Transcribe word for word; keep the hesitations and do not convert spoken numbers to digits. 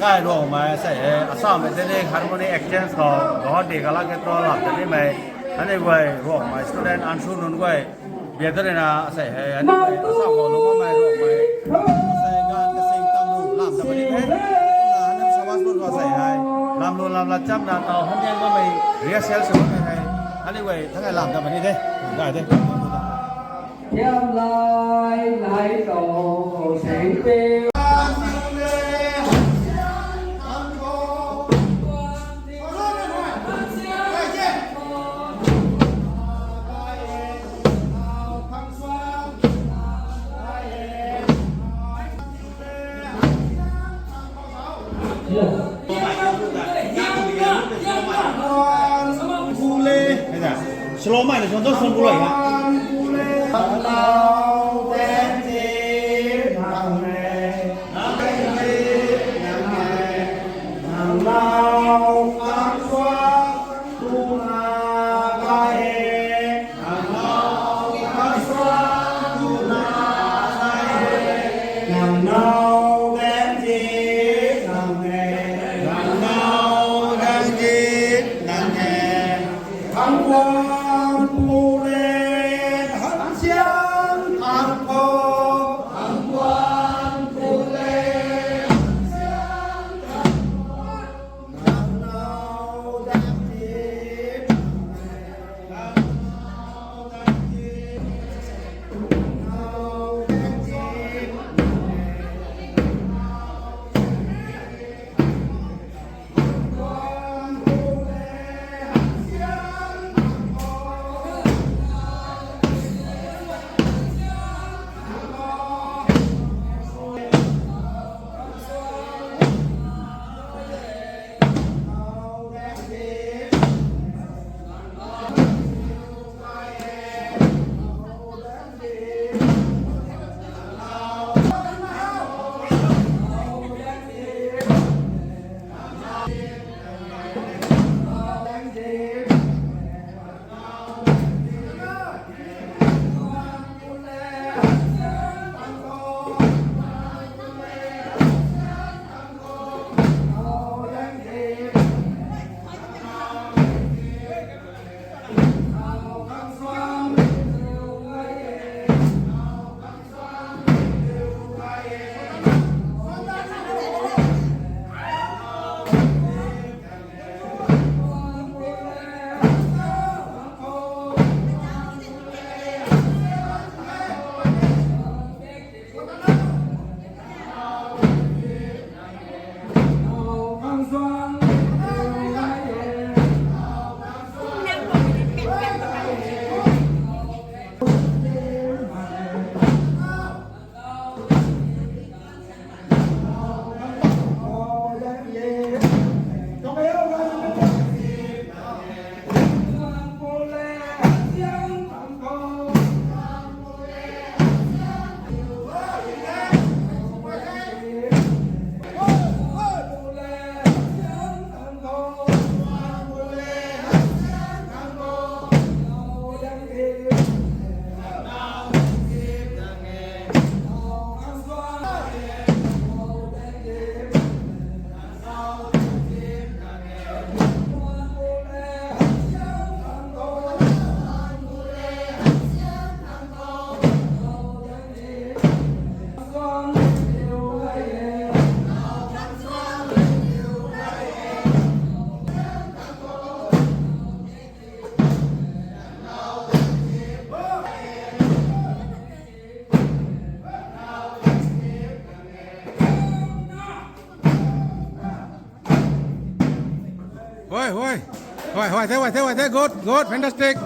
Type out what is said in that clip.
Kai Ruangmei sei hei, Assam Ethnic Harmony Exchange khou, Guwahati Kalakshetra lam ta nimei, aniu guay Ruangmei student Ansu nunc guay, biatarina sei hei, aniu guay Assam khou lungmei Ruangmei, sei gan kasing tam lu lam ta puni the, na aniu sawas bun khou sei hei, lam lu lam la chamna tau han diang bammei, rehearsal sw bammei hei, aniu guay thangai lam ta puni the, gay the. Thiam lai lai tow seng pe. Slow mai na son to son kulai ha. Hoi, hoi. Hoi, hoi, the, hoi, the, hoi, the. Good, good, fantastic.